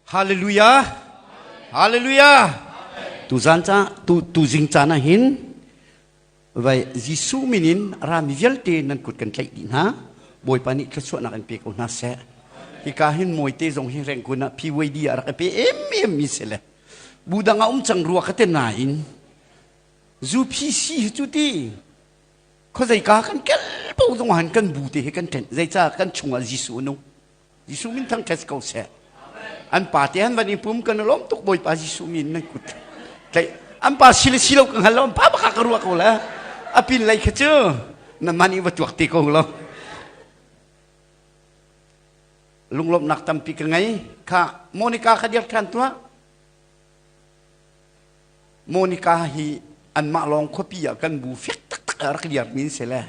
Hallelujah. Hallelujah. Tu zan ca tu tu zing caan ah hin vai Jesuh min in rami vialte nan kut kan tlaih dih hna. Bawipa nih thluachuahnak in pe ko hna seh. Hika hin mawite zong hi rengkun ah PYD ah rak i pe em em mi si le. Bu dang ah um cang rua ka te nain zu PC hi cu ti khuazei ka kan kel po zong han kan bu te hi kan ṭhen zeicah kan chungah Jesuh a nung. Jesuh min thangṭhat ko seh. An pa te han van i pum kan lawm tuk Bawipa Jesuh min nan kut tlaih. An pa si le si lo ka hngal lo, an pa baka ka ruah ko le. A pin lei kha cu na man i va tuak te ko lo. Lunglawmhnak tampi ka ngei. Kha Monica kha dir ṭhan tuah. Monica hi anmah lawng khuapi ah kan bu fek taktak a rak liar min si le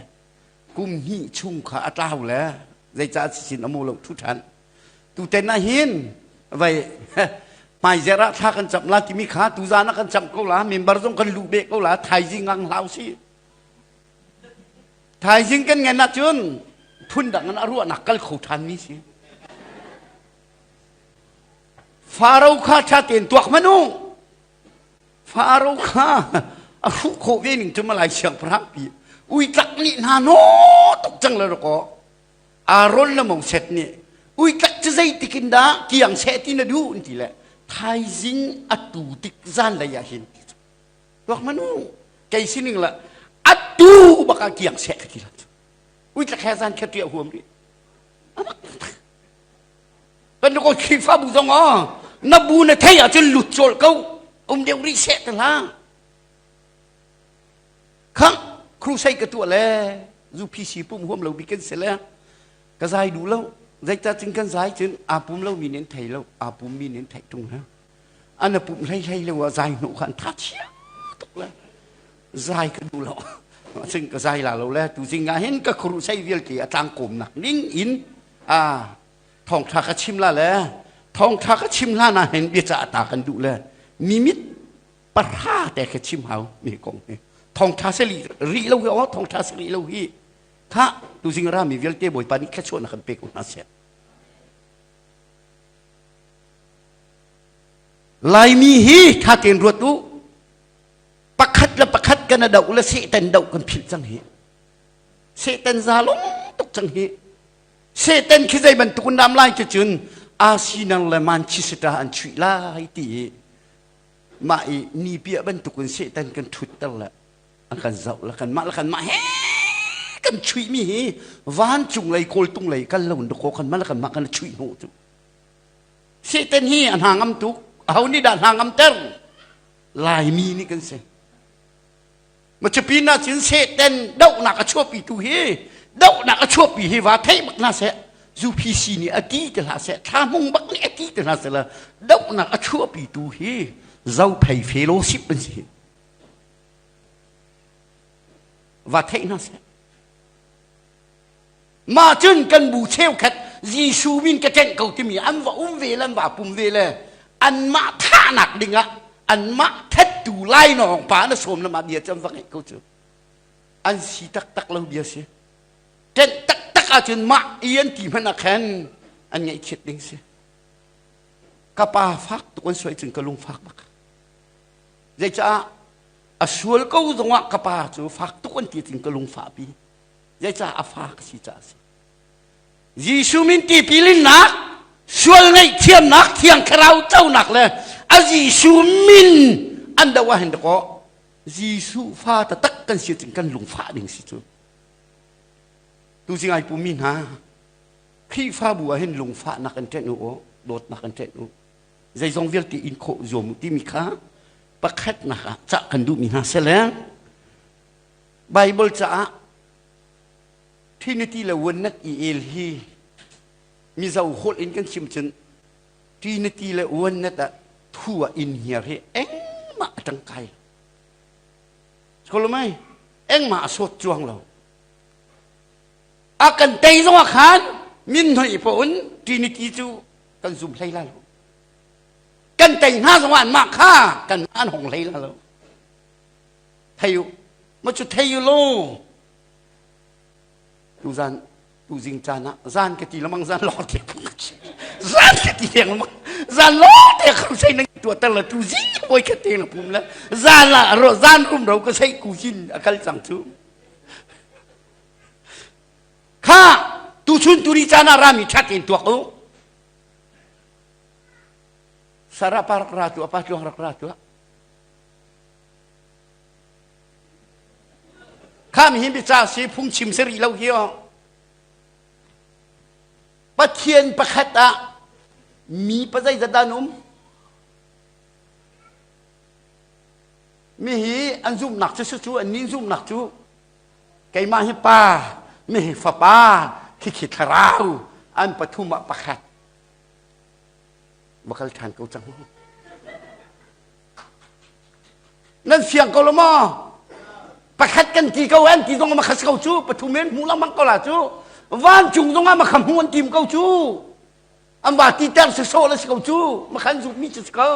kum hnih chung kha a tlau le zeicah sin a mu lo thu ṭhan tuten ah hin vai hmaizer ah thla kan camh la timi kha tuzan ah kan camh ko la member zong kan luh beh ko la thaizing ngang hlau si thaizing kan ngen ahcun phun dang in a ruahnak kal kho ṭhan mi si Faro kha ṭha tein tuak hmanh u Faro kha a hruh khawh ve ning cu Malai siangpahrang pi uitlak nih hna naw tuk cang le rakaw Aaron le Moses nih uitlak cu zeitik in dah kiang seh ti na duh an ti le thaizing a tu tik zan lei ah hin ti cu tuak hmanh u kei sining la atu bak ah kiang seh ka ti la cu uitlak he zan kha ṭiah huam rih Kan ko Khrihfabu zong ah na bu na thei ahcun lut cawl ko um deuh rih seh te hlah. Khang crusade ka tuah le UPC pum huam lo bi kan si le ka zai duh lo zeicah cun kan zai cun aa pum lo mi nih thei lo aa pum mi nih theih tung ha an a pum hlei hlei lo ah zai hnu kha an tha chia tuk le zai ka duh lo cun ka zai la lo le tu zing ah hin ka crusade vialte a tlangkawm nak ning in a thawngṭha ka chim la le thawngṭha ka chim hlan ah hin biacah ta kan duh le mi mit pahra te ka chim hau mi kong hi thawngṭha se rih lo hi aw thawngṭha se rih lo hi kha tuzing ra mi vialte bawipa nih thluachuahnak kan pe ko hna seh Laimi hi tha tein ruat u pakhat le pakhat kan a doh le Satan doh kan philh cang hi Satan za lung tuk cang hi Satan khi zei bantuk in nam lai cu cun Arsenal le Manchester an chuih lai ti i mah i ni piah bantuk in Satan kan ṭhutter le an kan zoh le kanmah le kanmah he kan chuih mi hi vancung lei kawltung lei kal lo in kaw kanmah le kanmah kan chuih hnawh cu Satan hi a hna ngam tuk aho nih dah hna ngamter Laimi nih kan si Macupi na cun Satan dohnak a chuahpitu hi dohnak a chuahpi hi va theih bak hna seh UPC nih a ti te hlah seh thla hmung bak nih a ti te hna seh la dohnak a chuahpitu hi Zophei fellowship an si va theih hna seh mah cun kan bu cheukhat Jesuh min ka ṭenh ko timi an va um ve le an va pum ve le anmah thahnak dingah anmah thattu lainawng pa na sawm na mah bia cu an va ngeih ko cu an si taktak lo bia si ṭenh taktak ahcun mah i an ti hmanh ah khan an ngaihchiat ding si ka pa fak tuk an suai cun ka lung fak bak zeicah a sual ko zongah ka pa cu fak tuk an ti cun ka lung fah pi zeicah a fa ka si caah a si Jesuh min tipil innak sual ngaihthiamnak thiang thlarau conak le a Jesuh min an do ah hin dakaw Jesuh fa taktak kan si cun kan lungfah ding si cu tu zing ai pumi hna Khrihfabu ah hin lungfahnak an ṭenh u aw dawtnak an ṭenh u zeizong vialte in khawh zuam u timi kha pakhatnak ah cah kan duhmi hna sele Bible caah Trinity le Oneness i el hi Mizo holh in kan chim cun Trinity le Oneness ah thu ah in hiar hi engmah a tangkai lo. Skolomai engmah a sawt cuang lo. A kan tei zong ah khan min hnoi pa un Trinity cu kan zum hlei la lo. Kan tei hna zong ah anmah kha kan an hong hlei la lo. Thei u ma cu thei u law tuzan tuzing caan ah zan ka ti lamang zan lawng te zan ka ti lengmang. Zan lawng te crusade nan tuah ter le tu zing voi khat te na pum le zan la ro zan rum ro ka sei ku jin a kal cang cu. Kha tu chun turi caan ah rami ṭhat in tuak u. Sarah pa rak ra tu apa tluang rak ra tu. Kha mi hin bica si phungchim si rih lo hi o. Pathian pakhat ah mi pa zeizat dah an um? Mi hi an zumhnak cu cu an nih zumhnak cu keimah hi pa, mi hi fapa, khikhi thlarau an pathum ah pakhat. Va kal ṭhan ko cang. Nan fiang ko lo maw? Pakhat kan ti ko an ti zong ma khas ko cu pathum in hmu lengmang ko la cu vancung zong ah ma kha hmu an tim ko cu an va ti ter si sawh le si ko cu ma khan zumh mi cu si ko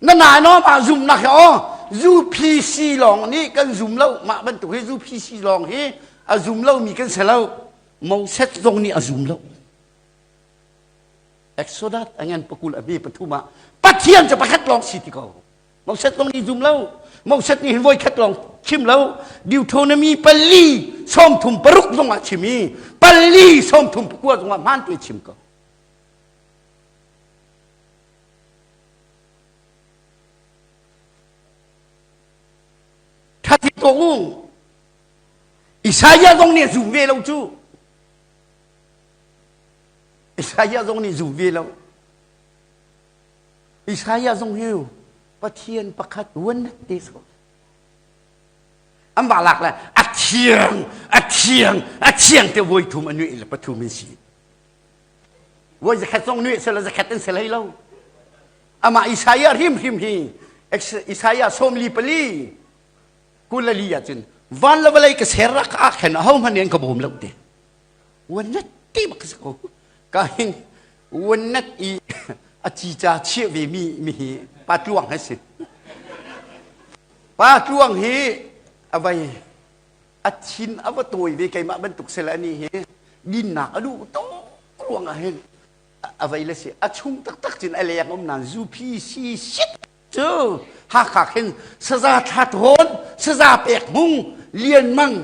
na na no ma zum nak hi o UPC lawng nih kan zum lo mah bantuk hi UPC lawng hi a zum lo mi kan si lo Moses zong nih a zum lo Exodus a ngan pakul a hme pathum ah Pathian cu pakhat lawng si ti ko. Moses zong nih zum lo. Moses nih hin voi khat lawng chim lo. Deuteronomy pali 36 zong ah chim i pali 39 zong ah hmaan te chim ko. Thathi ko u. Isaiah zong nih a zum ve lo cu. Isaiah zong nih zum ve lo. Isaiah zong hi Pathian pakhat uan te so. An va lak le a thiang, a thiang, a thiang te voi thum a nuih le pathum in si. Voi zakhat zong nuih sela zakhat in selei lo. Amah Isaiah hrimhrim hi Isaiah sawmli pali kulali ahcun van le vawlei ka ser rak ah khan ahohmanh nih an ka bawm lo te. Uannat ti bak si ko. Ka hin uannat i a cica chiah ve mi mi hi pa tluang hi si. Pa tluang hi a vai a thin a va tawi ve keimah bantuk sel ani hi dinnak a duh tuk ruang ah hin a vai le si a chung taktak cun a leng um nan zupi si sit cu Hakha khin saza thlat hawn saza pek hmung lian mang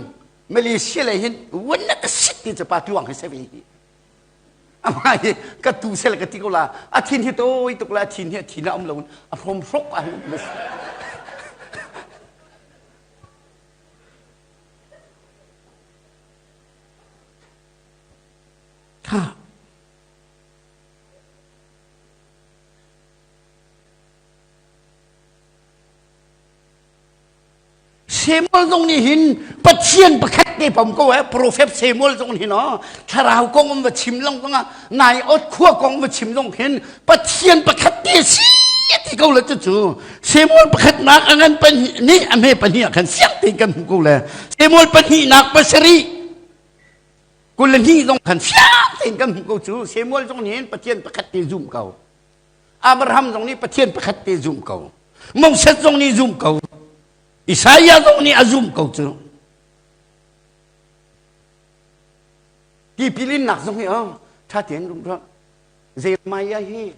Malaysia lei hin wan ka sit ti cu pa tuang hi se ve hi amah hi ka tu sel ka ti ko la a thin hi toi tuk la a thin hi a thin a um lo a hrom hrok a um tha Samuel zong nih hin Pathian pakhat te pom ko eh Prophet Samuel zong hin oh thlarau kong um va chim long zong ah nai ot khua kong va chim zong hin Pathian pakhat te si ti ko le cu cu Samuel pakhat nak a ngan pahnih nih a hme pahnih ah khan siang tein kan hmu ko le Samuel pahnih nak pasarih 22 zong khan fiang tein kan hmuh ko cu Samuel zong nih hin Pathian pakhat te zum ko Abraham zong nih Pathian pakhat te zum ko Moses zong nih zum ko Isaiah zong nih a zum ko cu tipilinnak zong hi oh tha tein rum rum Jeremiah hi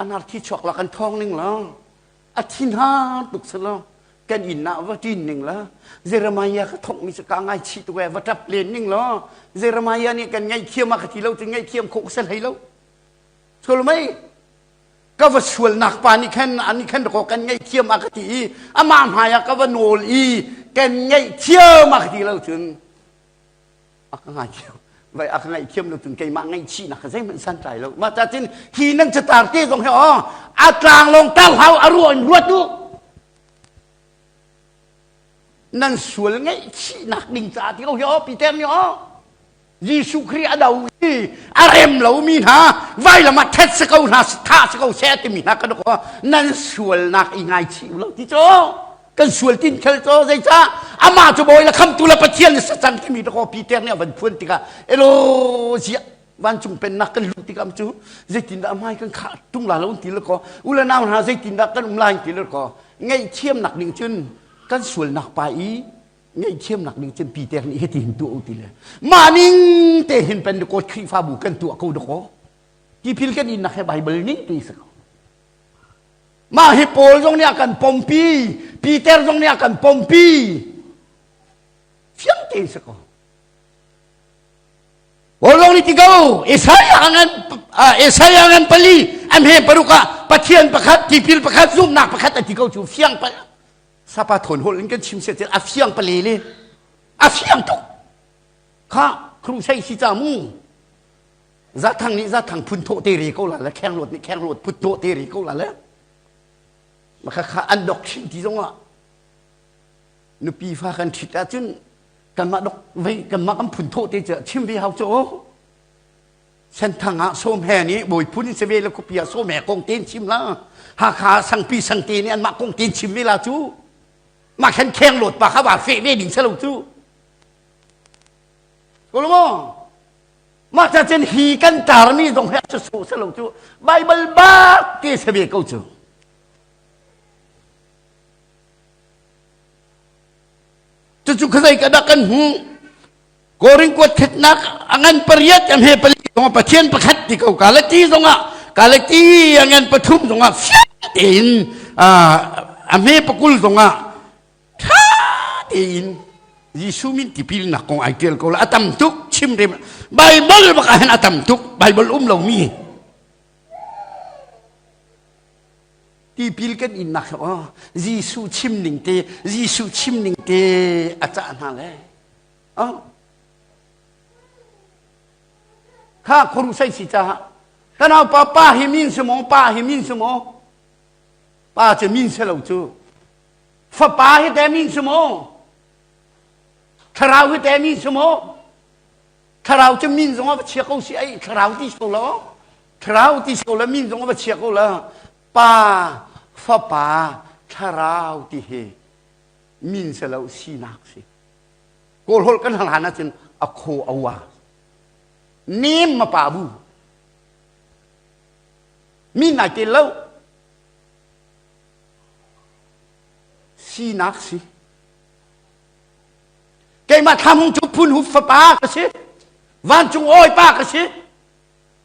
anar thi chuak la kan thawng ning la a thin ha tuk selo kan inn ah va ṭin ning la Jeremiah ka thongmi cu ka ngaichih tuk ee va ṭap len ning law Jeremiah nih kan ngaihthiam a ka ti lo cun ngaihthiam khawh ka si hlei lo Sul mei ka va sualnak pa nih khan ani khan ko kan ngaihthiam a ka ti i amah hmai ah ka va nawl i kan ngaihthiam a ka ti lo cun a ka ngaithiam vai a ka ngaihthiam lo cun keimah ngaihchihnak ka zeihmanh santlai lo mah ca cun hi nan catar te zong hi aw a tlang lawng tar hau a ruah in ruat u nan sual ngaihchihnak ding caah ti ko hi aw Peter nih aw Jesuh Khrih a do i a rem lomi hna vailam ah that si ko hna thah si ko seh timi hna kan ko nan sualnak i ngaichih u lo ti cu kan sual tin khel cu zeicah amah cu bawi le khamtu le Pathian na si cang timi dakaw Peter nih a van phuan tikah elo ziah vancung pennak kan luh tikah cu zeitindah hmai kan khah tung la lo ti le ko u le nau hna zeitindah kan um lai ti le ko ngaihthiamnak ning cun kan sualnak pa i ngaihthiamnak ning cun Peter nih hiti hin tuah u ti le mah ning te hin Pentecost Khrihfabu kan tuah ko dakaw. Tipil kan innak he Bible ning ti si ko. Mah hi Paul zong nih a kan pompi, Peter zong nih a kan pompi. Fiang tein si ko. Paul zong nih ti ko, Isaiah ngan Isaiah ngan pali, an he paruk ah Pathian pakhat, tipil pakhat, zumhnak pakhat a ti ko cu fiang pa sapa thawn hol in kan chim se a fiang pale le a fiang tuk. Kha crusade si ca mu. Zathang nih zathang phun thawh te ri ko la le khenglawt nih khenglawt phut thawh te ri ko la le makha kha an dok thin ti zongah nupi fa kan ṭhit ahcun kanmah dok vei kanmah kan phun thawh te cu chim ve hau cu senthang ah sawm he nih bawi phun in seve le khuapi ah sawm he kong ten chim la hakha sangpi sangte nih anmah kong ten chim ve la cu mah khan khenglawt pa kha va feh ve ding selo cu ko lo maw Mah ca cun hi kan tarmi zong hi a sawh si lo cu Baibal bak te si ve ko cu. Cucu khazei ka dah kan hmuh. Korin kuat khetnak a ngan pariat a hme pali zongah Pathian pakhat ti ko Galati zongah Galati a ngan pathum zongah fiang tein a hme pakul zongah ṭha tein Jesuh min tipilnak kong ai ṭial ko la a tam tuk chim rem Baibal bak ah hin a tam tuk Baibal um lomi tipil kan innak oh Jesuh chim ning te Jesuh chim ning te a cah hna le oh kha khuru sai si caah kanau pa pa hi min si maw pa hi min si maw pa cu min si lo cu Fapa hi te min si maw? Thlarau hi te min si maw? Thlarau cu min zong a va chia ko si ai thlarau ti ko lo. Thlarau ti ko la min zong a va chia ko la. Pa, fapa, thlarau ti hi min si lo sinak si. Kawl holh kan hlan ahcun a kho a wa. Nem ma pa bu. Min nai te lo. Sinak si. Keimah thlamung cu phun hup fapa ka si. Vancung awi pa ka si.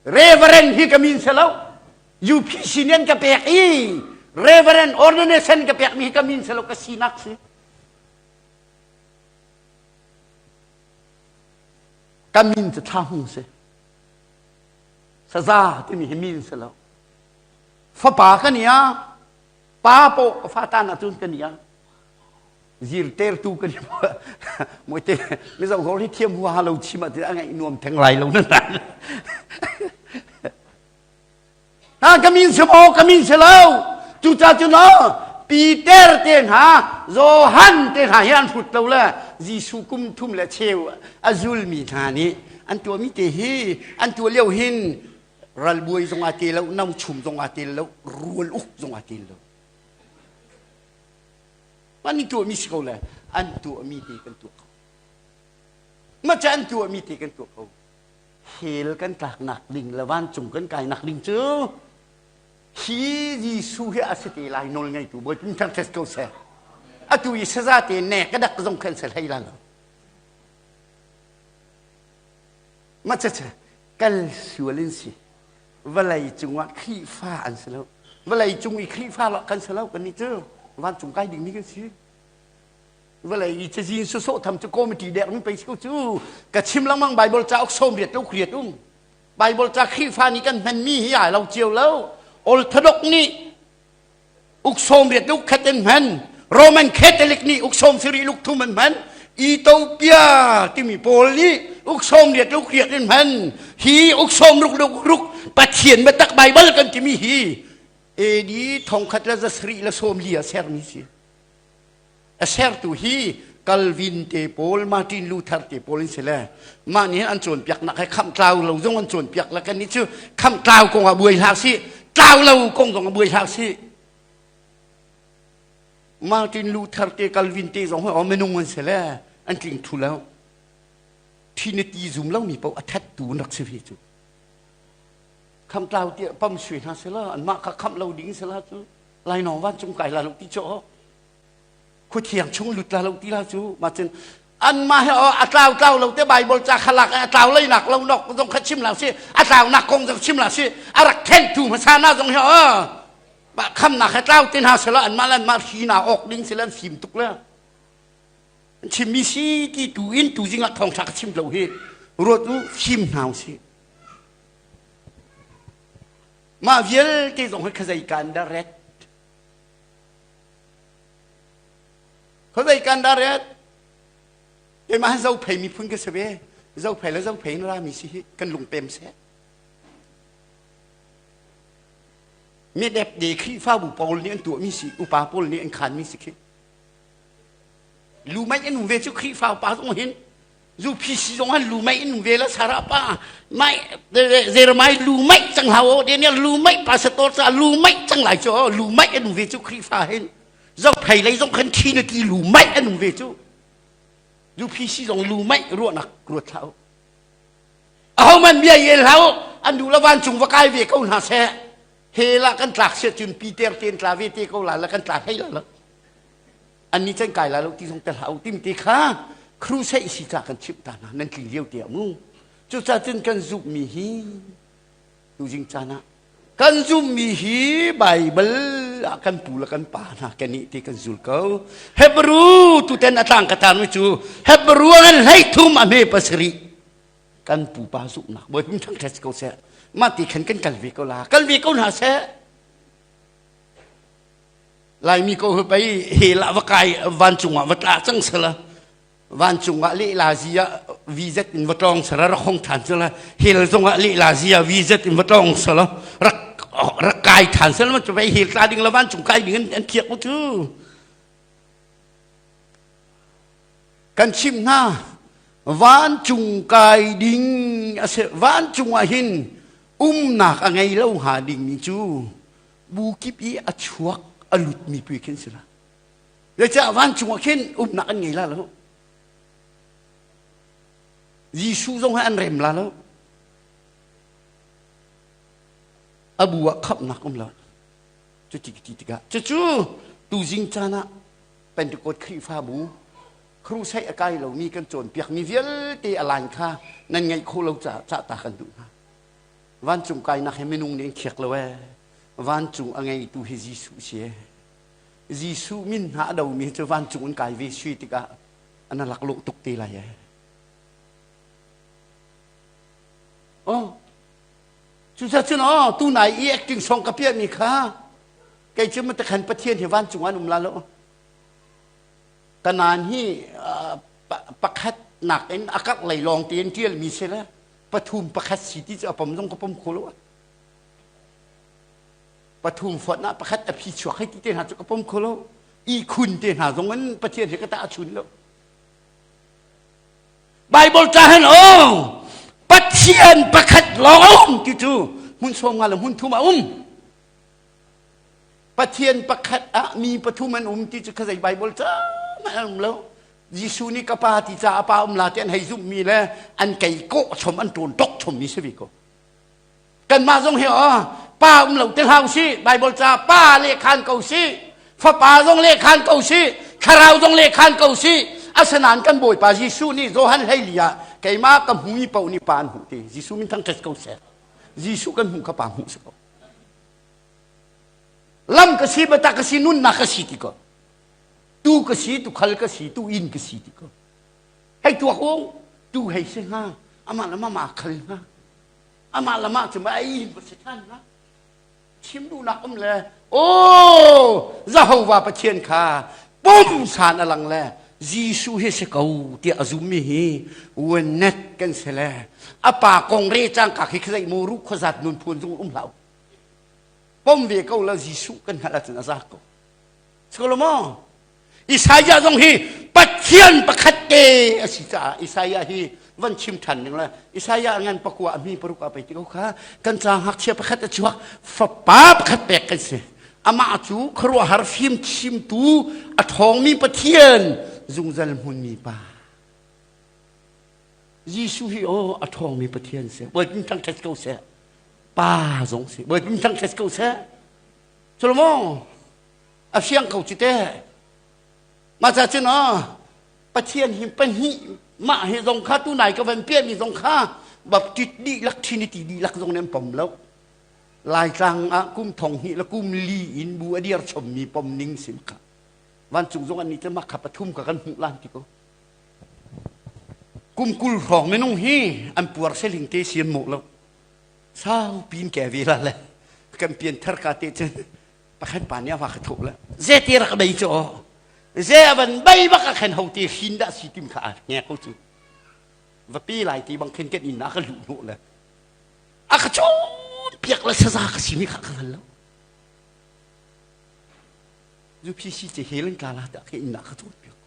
Reverend hi ka min si lo. UPC nih an ka pek i Reverend ordination ka pekmi hi ka min si lo ka sinak si. Ka min cu thla hung si. Saza timi hi min si lo. Fapa ka nia, pa pawh ka fa tan ahcun ka nia. Zirtertu ka ni moite mizo hor hi thiam huaha lo chim ah a ngaih nuam theng lai lo nan nan. Ha ka min si maw ka min si lo. Cuca cu no Peter te hna Johan te hna hi an hrut lo le Jesuh kum thum le cheu a zulmi hna nih an tuahmi te hi an tuah lio hin Ralbuai zong aa tel lo, nauchum zong aa tel lo, rual uk zong aa tel lo. An i tuahmi si ko le an tuahmi te kan tuah ko. Mah cu an tuahmi te kan tuah ko. Hell kan tlaknak ding le vancung kan kainak ding cu hi Jesuh hi a si te lai nawl ngeitu Bawipa thangṭhat ko seh. Atu i saza te ne ka dak zong khan se hlei la lo. Mah cu kal sual in si. Vawlei cungah Khrihfa an si lo. Vawlei cung i Khrihfa lo kan si lo kannih cu vancung kai dingmi kan si. Vawlei i cazin sawsawh tham cu committee dek mi pei si ko cu. Ka chim lengmang Bible cauk sawm riat le riat um. Bible ca Khrihfa nih kan hmanmi hi ai lo cio lo. Orthodox nih uk sawm riat uk khat an hman Roman Catholic nih uk sawm sarih uk thum an hman Ethiopia timi pawl nih uk sawm riat uk riat an hman hi uk sawm ruk ruk ruk Pathian biatak Bible kan timi hi AD thongkhat le zasarih le sawm li a sermi si A sertu hi Calvin te pawl, Martin Luther te pawl in si le mah nih an cawnpiaknak he khamh tlau lo zong an cawnpiak le kan nih cu khamh tlau kong ah buai hlah sih, tlau lo kong zong ah buai hlah sih. Martin Luther te Calvin te zong hi minung an si le an tling thu lo. Trinity zum lomi paoh a thattu an rak si ve cu. Khamh tlau tiah pam sui hna sila anmah kha khamh lo ding sila cu lainawng vancung kai la lo ti cu khuthiang chung lut la lo ti la cu ma cun. Anmah he a tlau tlau lo te Bible ca kha lak a tlau lei nak lo nok zong kha chim la si a tlau nak kong zong chim la si a rak thentu hmasa na zong hi mah khamnak he tlau te hna sela anmah le anmah hri na awk ding sila an fim tuk le an chimmi si ti tu in tu zing ah thawngtha ka chim lo hi ruat u fim hna usih mah vialte zong hi khazei kan da ret Khuazei kan dah ret? Keimah hi Zophei miphun ka si ve. Zophei le Zophei in rami si hi kan lungpem seh. Mi depde Khrihfabu pawl nih an tuahmi si, upa pawl nih an khanmi si khi. Lumai an um ve cu Khrihfa upa zong hin UPC zong han lumai in um ve la Sarah pa mai Jeremiah lumai cang hau Daniel lumai pastor ca lumai cang lai cu lumai an um ve cu Khrihfa hin Zophei lei zong khan thi na ti lu maih an um ve cu. UPC zong lu maih ruahnak ruat hlah u. Ahohmanh bia i el hlah u. An duh lo vancung va kai ve ko hna seh. Hell ah kan tlak siah cun Peter te in tla ve te ko la la kan tla hlei la lo. An nih can kai la lo ti zong tel hlah u tim te kha crusade si ca kan chimh ta hna nan tling lio te ah mu. Cucaah cun kan zumhmi hi tuzing caan ah kan zumhmi hi Baibal ah kan pu le kan pa hna kan nih ti kan zul ko. Hebrew tuten a tlang ka tarmi cu Hebrew an hlei thum a hme pasarih kan pupa zumhnak Bawipa thangṭhat ko seh. Mah ti khan kan kal ve ko la. Kal ve ko hna seh. Laimi ko hi pei hell ah va kai vancung ah va tla cang sala. Vancung ah lehla zi ah VZ in va tlawng sala rak hong ṭhan sala hell zong ah lehla zi ah VZ in va tlawng sala rak rak kai ṭhan sala ma cu vei hell tla ding le vancung kai ding an khiak mu cu kan chimh hna vancung kai ding a si vancung ah hin umnak a ngei lo hnga dingmi cu bu kip i a chuak a lutmi pui khin si la Zeicah vancung ah khin umnak an ngei la lo. Jesuh zong he an rem la lo. A bu ah khamhnak um lo. Cuti ti tikah cucu tuzing caan ah Pentecost Khrihfabu crusade a kai lomi kan cawnpiakmi vialte a line kha nan ngaih khawh lo caah cahta kan duh hna. Vancung kainak hi minung nih an khiak lo ee. Vancung a ngeitu hi Jesuh si ee. Jesuh min hna a domi cu vancung an kai ve sui tikah an laklawh tuk te lai ee. Oh, cucacun oh, tunai i acting song ka piahmi kha kei cu matakhan Pathian hi vancung an um la lo. Kanan hi pakhat nak in a karh lei lawng tein ṭialmi si le pathum pakhat si ti cu a pom zong ka pom kho lo. Pathum fonh ah pakhat a phi chuak hei ti te hna cu ka pom kho lo. Ihkhun te hna zong in Pathian he ka tah chun lo. Bible ca hin oh Pathian pakhat lawng a um ti cu hmun sawm nga le hmun thum a um. Pathian pakhat ah mi pathum an um ti cu khazei Bible ca an um lo. Jesuh nih ka pa ti ca a pa um la ti an hei zumhmi le an kei kawh chom an ṭawn tok chommi si ve ko. Kanmah zong hi aw pa um lo te hlah usih Bible ca pa lehkhan ko sih fapa zong lehkhan ko sih thlarau zong lehkhan ko sih asinain kan Bawipa Jesuh nih Johan 14 ah keimah ka hmumi paoh nih pa an hmuh ti Jesuh min thangṭhat ko seh Jesuh kan hmuh kha pa hmuh si ko lam ka si biatak ka si nunnak ka si ti ko tu ka si tu khal ka si tu inn ka si ti ko hei tuak ung tu hei si hnga amah le mama khal hnga amah le mah cu ma ei va si ṭhan hna chim duhnak um le aw Jehovah Pathian kha pumsan a lang le Jesuh hi si ko tiah a zummi hi wenet kan si le a pa kong re cangka khi khazei mu ru khuazat nun phun zung um hlah pom ve ko la Jesuh kan hngalh ahcun a za ko Solo maw Isaiah zong hi Pathian pakhat te a si caah Isaiah hi van chim ṭhan ning le Isaiah ngan pakua a mi paruk a pei ti ko kha kan ca ngakchia pakhat a chuak fapa pakhat pek kan si amah cu khuaruahhar fim chimtu a ṭhawngmi Pathian zungzal hmunmi pa Jesuh hi aw a ṭhawngmi Pathian si Bawipa thangṭhat ko seh pa zong si Bawipa thangṭhat ko seh Solomon a fiang ko cu teh mah ca cun aw. Pathian hi pahnih mah hi zong kha tunai ka van piahmi zong kha Baptist dihlak Trinity dihlak zong nih an pom lo. Laitlang ah kum thong hnih le kum li in bu a dir chommi pom ning sim kha. Vancung zong an nih mak kha pathum ka kan hmuh lan ti ko. Kum 20 hrawng minung hi an puar seling te sian mawh lo. Sau pin ke ve la le kan pian thar ka te cun pakhat pa nih a va ka thawh le ze te rak bei cu ze a van bei bak a khen ho te hrin dah si tim kha a nge ko cu va pe lai ti bang khin kan inn ah ka luh hnawh le a ka cawn piak le saza ka si mi kha ka hngal lo UPC te helen tla la ta ke inn ah ka cawn piak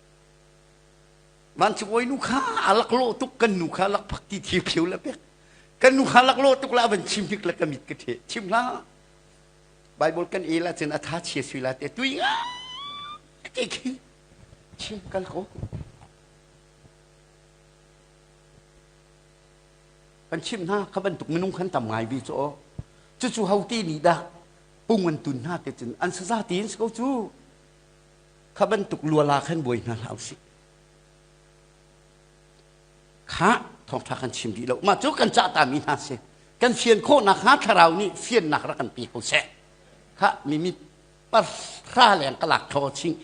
vancung nu kha a laklawh tuk kan nu kha lakphak ti thi phiu le pek kan nu kha laklawh tuk la van chim hnik le ka mit ka the chim hlah Bible kan el ahcun a tha chia sui la te tui nga te khi chim kal ko kan chim hna kha bantuk minung khan tam ngai bi chu cucu ho ti nih dah pung an tun hna te cun an saza ti in si ko cu kha bantuk luala khan buai hna hlah usih kha thawngṭha kan chim dih lo mah cu kan cah ta mi hna si kan fian khawhnak hnga thlarau nih fiannak rak kan pe ko seh kha mimi pahra leng ka lak thaw ching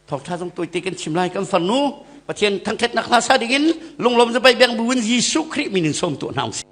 thawngṭha zong tawite kan chim lai kan farnu Pathian thangṭhatnak hla sa dingin lunglawm zabai beng bu in Jesuh Khrih min in sawm tuah hna usih.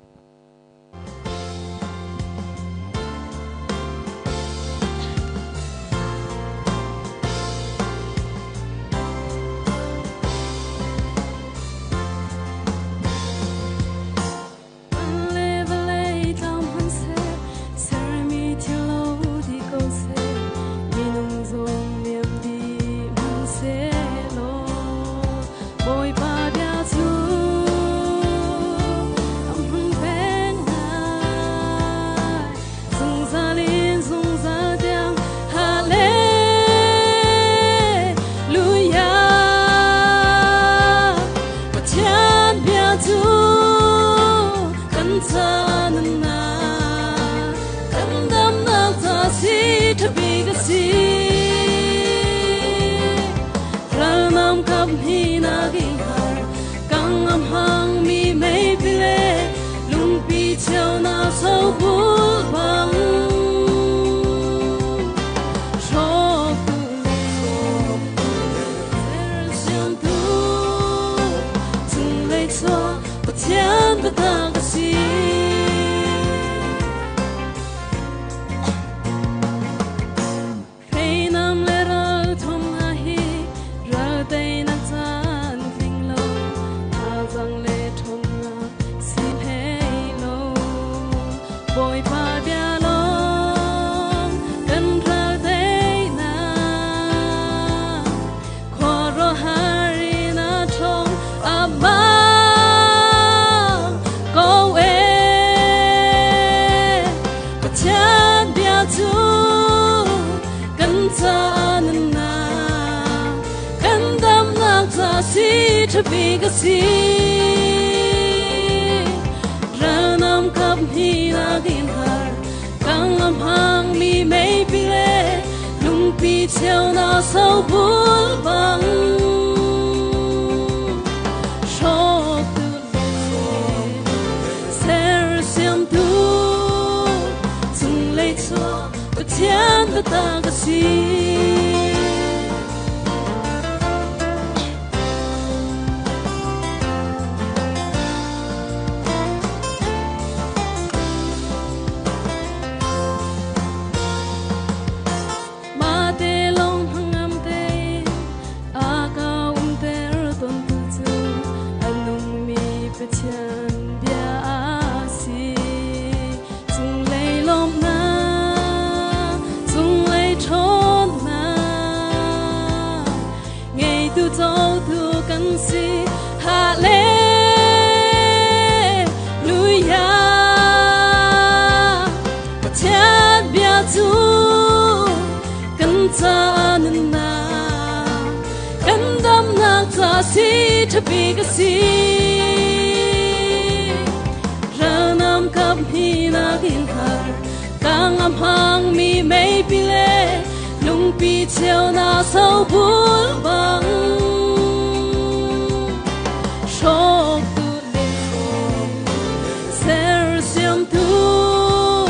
Sersiamtu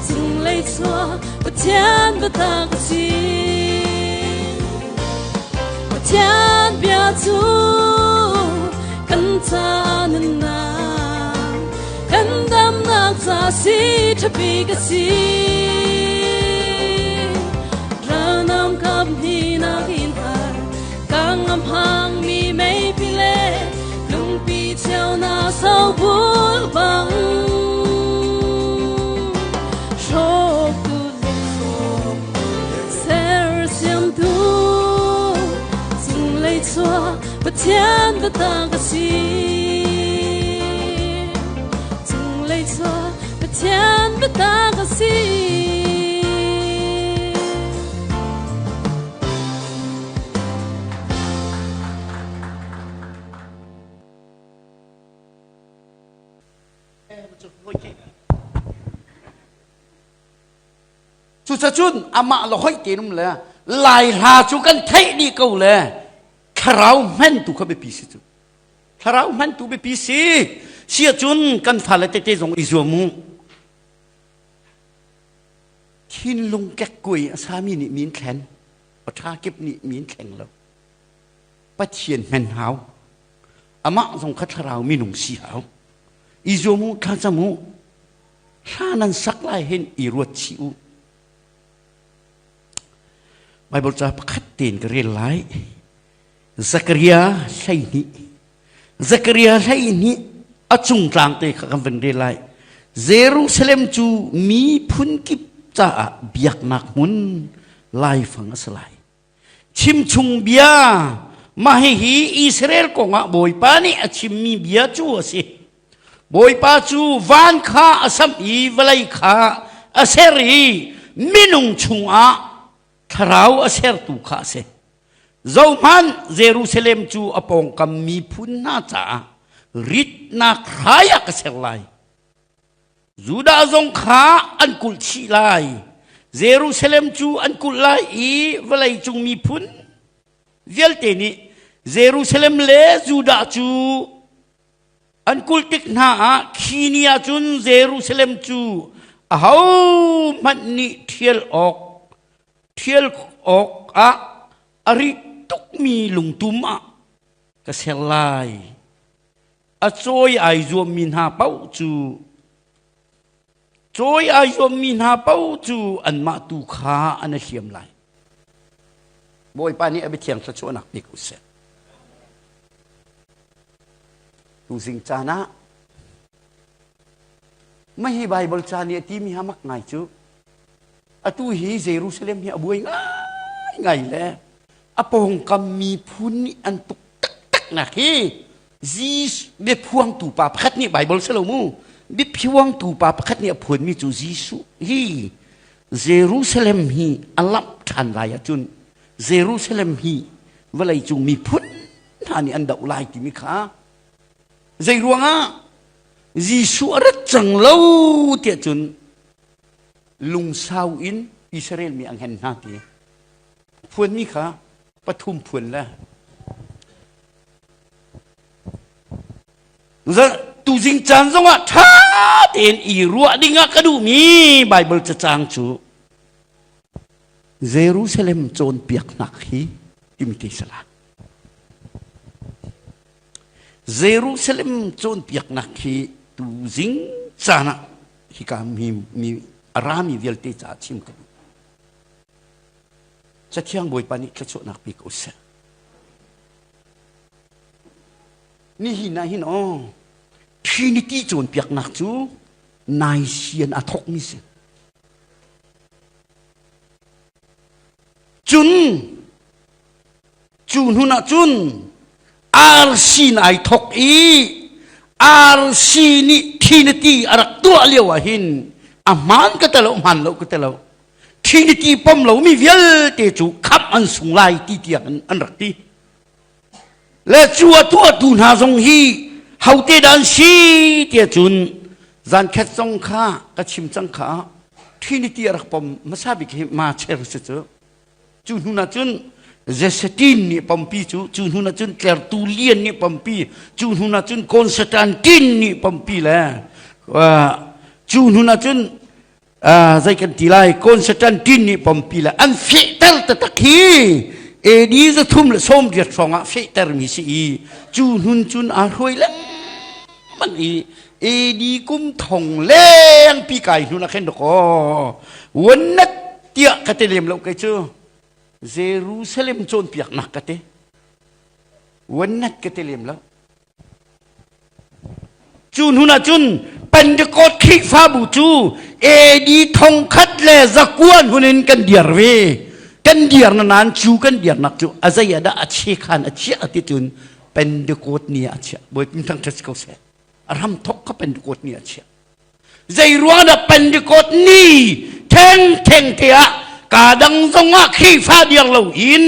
cunglei chuak Pathian biatak a si. Pathian bia cu kan ca nunnak kan damnak ca si ṭhabik a si. Ralnam kap hninak in har kang a hmangmi meipi le lungpi cheunak sobul bang hrawktu le sersiamtu cunglei chuak Pathian biatak a si. Cunglei chuak Pathian biatak a si. Cucacun amah le hoih te num le lai hla cu kan theih dih ko le thlarau hman tu kha biapi si cu thlarau hman tu biapi si si ahcun kan fale tete zong i zuam u thinlung kekkuai a sami nih min thlen paṭha kip nih min thleng lo Pathian hmen hau amah zong kha thlarau minung si hau i zuam u thlacam u hla nan sak lai hin i ruat chih u Bible ca pakhat tein ka rel lai Zakaria 12 Zakaria 12 a cung tlang te kha kan van rel lai Jerusalem cu miphun kip caah biaknak hmun laifang a si lai Chimchung bia mah hihi Israel kongah Bawipa nih a chimmi bia cu a si. Bawipa cu van kha a samh i vawlei kha a ser i minung chungah thlarau a sertu kha a si. Zohhmanh Jerusalem cu a pawngkam miphun hna caah ritnak hrai ah ka ser lai. Judah zong kha an kulh chih lai. Jerusalem cu an kulh lai i vawleicung miphun vialte nih Jerusalem le Judah cu an kulh tik hna ah khi ni ah cun Jerusalem cu ahohmanh nih ṭhial awk ṭhial awk ah a rit tukmi lungtum ah ka ser lai. A cawi ai zuammi hna paoh cu cawi ai zuammi hna paoh cu anmah tu kha an i hliam lai. Bawipa nih a biathiang thluachuahnak pe ko seh. Tuzing caan ah mah hi Bible ca nih a timi ha mak ngai cu atu hi Jerusalem hi a buai ngai ngai le a pawngkam miphun nih an tuk taktaknak hi Jesuh biaphuangtu pa pakhat nih Bible si lo mu biaphuangtu pa pakhat nih a phuanmi cu Jesuh hi Jerusalem hi a lamh ṭhan lai ahcun Jerusalem hi vawleicung miphun hna nih an doh lai timi kha zei ruangah Jesuh a rat cang lo tiah cun lungsau in Israel mi a nghen hna ti phuanmi kha pathum phuan le Tuzing caan zongah ṭha tein i ruah dingah ka duhmi Baibal cacang cu Jerusalem cawnpiaknak hi timi te sala. Jerusalem cawnpiaknak hi tuzing caan ah hika mi, mi a rami vialte caah chim ka duh. Cathiang Bawipa nih thluachuahnak pe ko seh. Nihin ah hin aw Trinity cawnpiaknak cu naisian a thawkmi si. Cun cu hnun ah cun arsi in ai thawk i arsi nih Trinity a rak tuah lio ah hin a hmaan ka te lo hmaan lo ka te lo Trinity pom lomi vialte cu khamh an sung lai ti tiang in an rak ti. Le cu a tuahtu hna zong hi hote dah an si tiah cun zankhat zong kha ka chim cang kha Trinity a rak pom hmasa bik hi ma cher si cu. Cu hnu ah cun Zesetin nih pompi cu cu hnu ah cun Tertullian nih pompi cu hnu ah cun Constantine nih pompi le. Cu hnun ah cun zei kan ti lai Constantine nih pompi le an fehter taktak hi AD 380 hrawng ah fehtermi si i cu hnun cun aa hruai lengmang i AD kum thong leng pi kai hnun ah khin dakaw wanat tiah ka ti lem lo kei cu Jerusalem cawnpiaknak ka ti wanat ka ti lem lo Cu hnun ah cun Pentecost Khrihfabu cu AD 1900 hun in kan dir ve. Kan dir na nain cu kan dirnak cu a zei ah dah a che khan a chiah ti cun Pentecost ni ah a chiah. Bawipa thangṭhat si ko seh. A ram thok kha Pentecost ni ah a chiah. Zei ruang dah Pentecost ni theng theng te ah ka dang zong ah Khrihfa dir lo in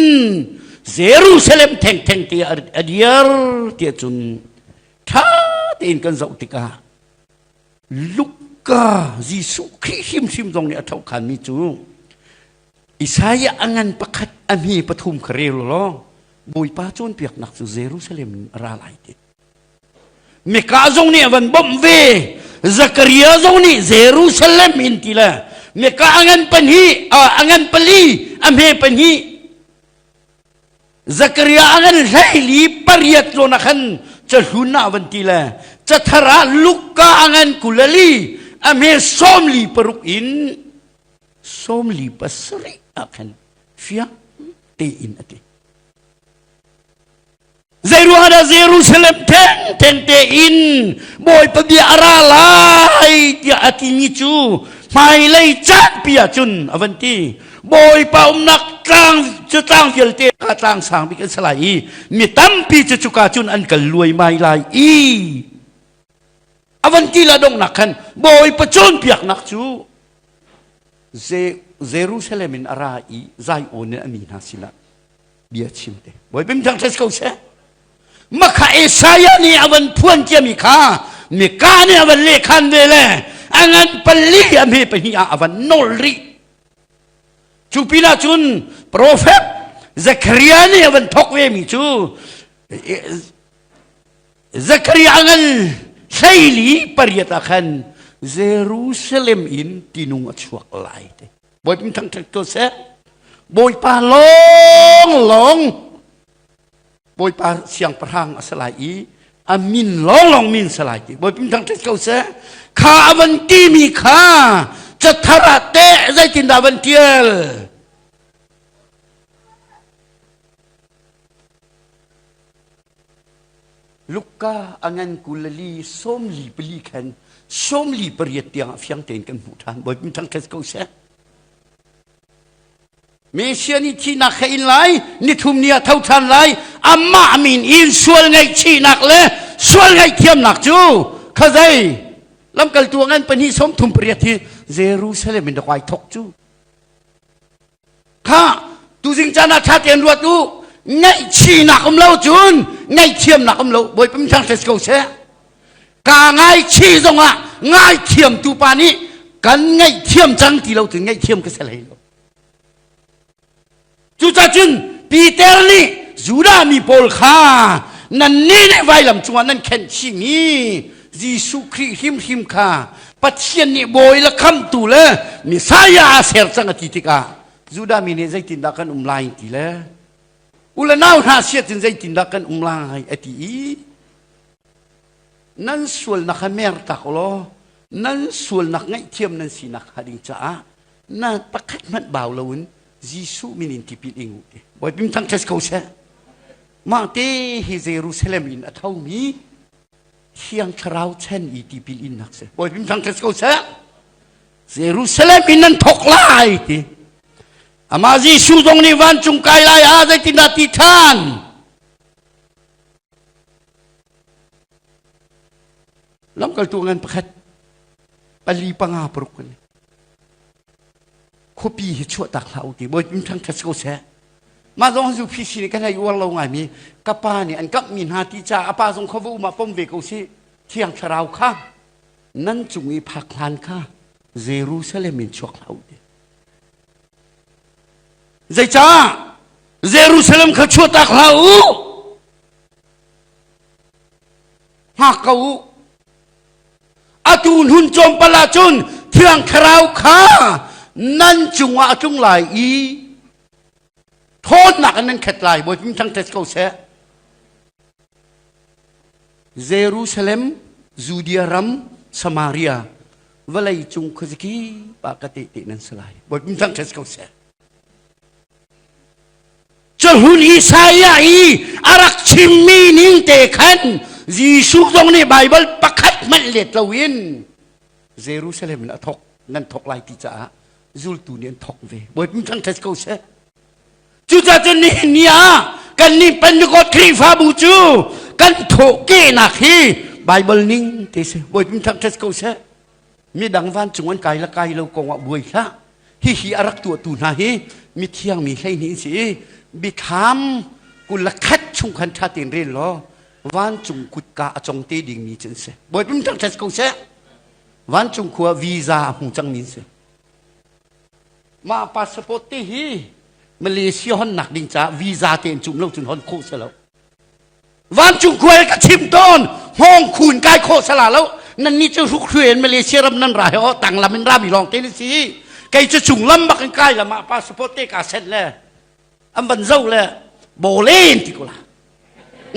Jerusalem theng theng te ah a dir tiah cun ṭha tein kan zoh tikah Luka Jesuh Khrih hrimhrim zong nih a ṭhohkhanmi cu Isaiah a ngan pakhat a hme pathum kha rel law Bawipa cawnpiaknak cu Jerusalem in a ra lai ti. Mika zong nih a van bawmh ve. Zakaria zong nih Jerusalem in ti le Mika a ngan pahnih a ngan pali a hme pahnih Zakaria a ngan hleili pariat zawn ah khan cahlun ah van ti le cathar ah Luka a ngan kulali a hme 46 in 47 ah khan fiang tein a ti. Zeiruang dah Jerusalem theng theng tein Bawipa bia a ra lai tiah a timi cu hmailei caanpi ah cun a van ti. Bawipa umnak tlang cu tlang vialte kha tlang sang bik an si lai i mi tampi cu cuka cun an kal luaimai lai i a van ti la donghnak khan Bawipa cawnpiaknak cu Jerusalem in a ra i Zion in a mi hna sinah bia chim te Bawipa min thangṭhat ko seh makha Isaiah nih a van phuan ciami kha Mika nih a van lehkhan ve le a ngan pali a hme pahnih ah a van nawl rih cu pinah cun profet Zechariah nih a van thok ve mi cu Zechariah a ngan hleili pariat ah khan Jerusalem in tinung a chuak lai te Bawipa min thangṭhat ko seh. Bawipa lawng lawng Bawipa siangpahrang a si lai i a min lawng lawng min si lai ti. Bawipa min thangṭhat ko seh. Kha a van timi kha cathar ah teh zeitindah van ṭial? Luka a ngan kulali 44 khan 48 tiang ah fiang tein kan hmuh ṭhan. Bawipa thangṭhat ko seh. Messiah nih thihnak kha in lai, nithum ni ah tho ṭhan lai, amah min in sual ngaihchihnak le sual ngaihthiamnak cu kha zei lamkaltu a ngan pahnih 38 hi Jerusalem in rak ai thok cu. Kha tuzing caan ah ṭha tein ruat u. Ngaihchihnak um lo cun ngaihthiamnak um lo. Bawipa min thangṭhat ko seh. Kaa ngaichih zongah ngaithiamtu pa nih kan ngaihthiam cang ti lo cun ngaihthiam ka si hlei lo. Cucacun Peter nih Judah mi pawl kha nannih nih vailam cungah nan khenh chihmi Jesuh Khrih hrimhrim kha Pathian nih bawi le khamtu le Messiah a ser cang a ti tikah Judah mi nih zeitindah kan um lai ti le u le nau hna siat in zeitindah kan um lai a ti i nan sualnak kha mer tak law nan sualnak ngaihthiam nan sinak hnga ding caah na pakhat hmanh bau loin Jesuh min in tipil ing u ti Bawipa thangṭhat ko seh mah te hi Jerusalem in a thomi Thiang Thlarau chan i tipil innak si. Bawipa thangṭhat ko seh. Jerusalem in nan thok lai ti. Amah Jesuh zong nih vancung kai lai ah zeitindah ti ṭhan? Lamkaltu ngan pakhat pali panga paruk kan khuapi hi chuahtak hlah u ti Bawipa thangṭhat ko seh. Mah zong zu phi si nih kan hei uar lo ngaimi ka pa nih an kamhmi hna ti caah a pa zong kha va um ah pom ve ko si Thiang Thlarau kha nan cung i phak hlan kha Jerusalem in chuak hlah u ti. Zeicah Jerusalem kha chuahtak hlah u hngak ko u. Atu hnun tlawmpal ahcun Thiang Thlarau kha nan cungah a tlung lai i ṭhawnnak in nan khat lai. Bawipa min thangṭhat ko seh. Jerusalem, Judea ram, Samaria, vawlei cung khuazakip ah ka tehte nan si lai. Bawipa min thangṭhat ko seh. Cahlun Isaiah i a rak chimmi ning te khan Jesuh zong nih Baibal pakhat hmanh let loin Jerusalem in a thok nan thok lai ti caah zultu nih an thok ve. Bawipa min thangṭhat ko seh. Cucaah cun nihin ni ah kannih Pentecost Khrihfabu cu kan thawhkehnak hi Baibal ning te si. Bawipa min thangṭhat ko seh. Midang vancung an kai la kai lo kong ah buai hlah. Hihi a rak tuahtu hna hi mithiang mi 12 an si i biathlam 21 chung khan ṭha tein rel law vancung kutka a cong te dingmi cu an si. Bawipa min thangṭhat ko seh. Vancung khua visa a hmu cangmi an si. Mah passport te hi Malaysia honnak ding caah visa te in cum lo cun hon khawh si lo. Vancung khua ka chim tawn hngawng khun kai khawh sala lo nan nih cu hruk hruai in Malaysia ram nan ra he o tang lam in rami lawng te ni si kei cu chung lam bak in kai lam ah passport te ka set le an van zo le bawlen ti ko la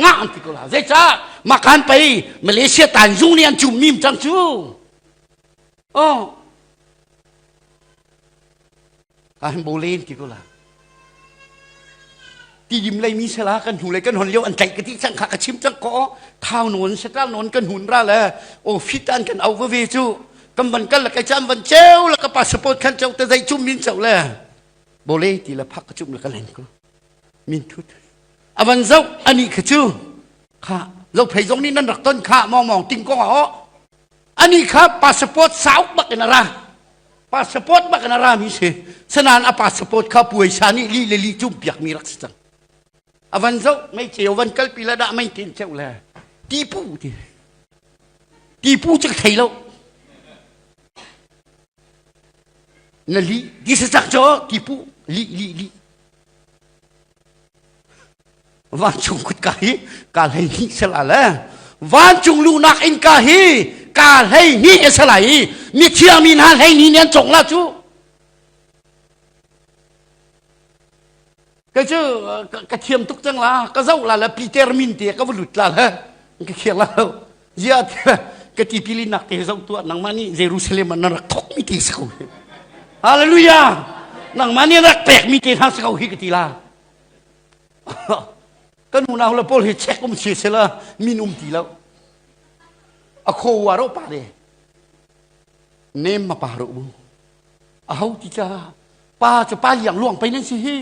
nga an ti ko la zeicah makan pei Malaysia tanzung nih an cum mim cang cu oh Kan bolen ti ko la. Tidim lei mi sela kan hnu lei kan hon lio an tlaih ka ti cang kha ka chim cang ko thau non setal non kan hun ra le o fit an kan au va ve cu kan van kal la kai cam van cheu la ka passport khan cheu te zai chum min cheu le bole ti la phak ka chum la ka len ko min thut avan zau ani kha chu kha zo phei zong ni nan rak ton kha mong mong ting kong a ani kha passport sauk bak in a ra passport bak in a rami si sanan a passport kha puaisa nih li le li cum piak mi rak si cang a van zoh mei ceu van kalpi la dah mei tin ceu le tipu ti tipu cu thei lo na li di sa cak cho tipu li li li Vancung kutka hi ka hlei hnih sala le vancung luhnak innka hi ka hlei hnih a sala i mithiang mi hna hlei hnih nih an cong la cu kei cu ka thiam tuk cang la ka zoh la le Peter min te ka va lut la le ka khiang la lo zia ka tipilinak te zoh tuah nangmah nih Jerusalem ah na rak thok mi te si ko hi Hallelujah nangmah nih rak pek mi te hna si ko hi ka ti la kan unau le pawl hi check um si sela min um ti lo a kho wa ro pa le nem ma pa ro bu a ho ti cha pa chu pa liang luang pe nan si hi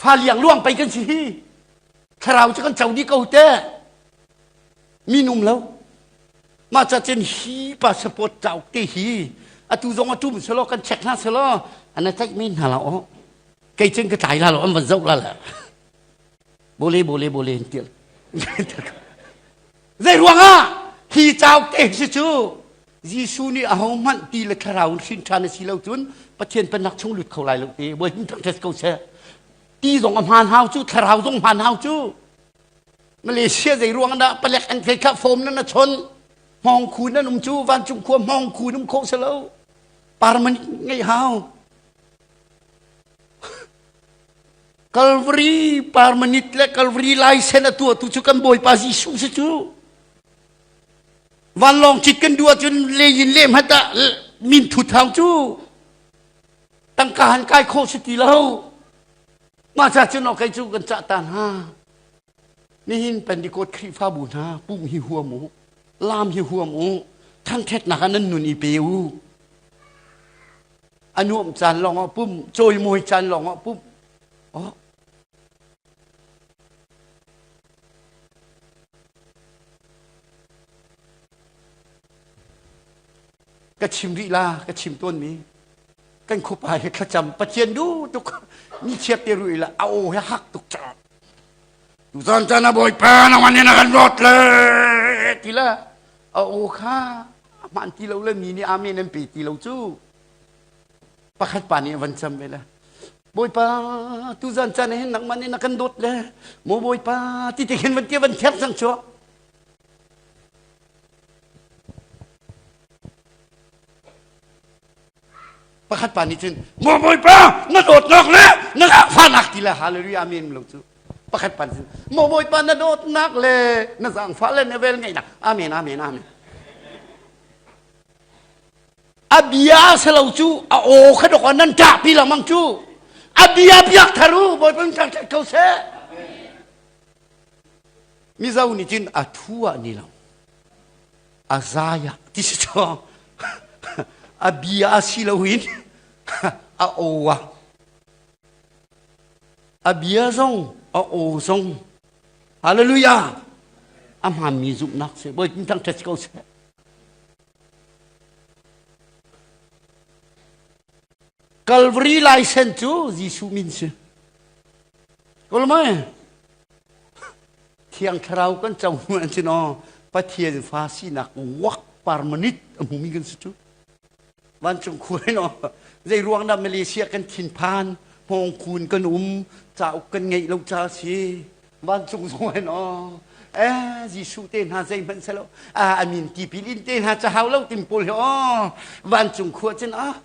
fa liang luang pe kan si hi thlarau chu kan chau di ko te min um lo mah ca cun hi passport cauk te hi atu zong a tum selo kan check hna selo ana tlaih men hna la o kei cun ka tlai la lo an van zoh la la bole bole bole in til zei ruangah hi cauk te si cu Jesuh nih aho hmanh ti le thlarau in hrin ṭhan a si lo cun Pathian pennak chung lut kho lai lo ti bawi hin thangṭhat ko seh ti zong a hmaan hau cu thlarau zong hmaan hau cu Malaysia zei ruang dah palek an thei kha form nan a chon hmawng khu nan um cu vancung khua hmawng khu um kho se lo parman ngei hau Calvary permanent le Calvary laisen a tuahtu cu kan Bawipa Jesuh si cu. Vanlawng cit kan duh ahcun lein le hmat ah min thut hau cu. Tangka han kai khawh si ti lo. Mah ca cun kei cu kan cah ta hna. Nihin Pentecost Khrihfabu hna pum hi huam u, lam hi huam u, thangṭhatnak ah nan nun i pe u. A nuamh caan lawng ah pum, cawimawi caan lawng ah pum. Oh. Ka chim rih la, ka chim tawn mi. Kan khuapa hi thlacam Pathian du tuk ni chiat te rui la a aw he hak tuk cang. Tuzan caan a Bawipa nangmah nih na kan dawt le ti la a aw kha a hmaan ti lo le mi nih amen an pe ti lo cu pakhat pa nih a van cam ve le Bawipa tuzan caan hin nangmah nih na kan dawt le maw Bawipa ti te khin van tia van ther cang chu. Pakhat pa nih cun maw Bawipa na dawtnak le na zaangfahnak ti le hallelujah amen lo cu. Pakhat pa nih cun maw Bawipa na dawtnak le na zaangfah le na vel ngeihnak amen amen amen. A bia a si lo cu a aw kha dok nan ṭahpi lengmang cu. A bia biak thar u Bawipa in thangṭhat ko seh. Mizo nih cun a thu ah ni lo. A zai ah ti si cu a bia a si loin a aw ah a bia zong a aw zong hallelujah a hmaanmi zumhnak si Bawipa thangṭhat ko seh. Calvary laisen cu Jesuh min si. Kolmai Thiang Thlarau kan co hnu an si no Pathian fa sinak work permanent a hmumi kan si cu. Vancung khua no zei ruang dah Malaysia kan thinphan hngawngkun kan um cauk kan ngeih lo ca si vancung zong in aw eh Jesuh te hna zeihmanh selo a min tipil in te hna ca hau lo tin pawl hi aw vancung khua cun ah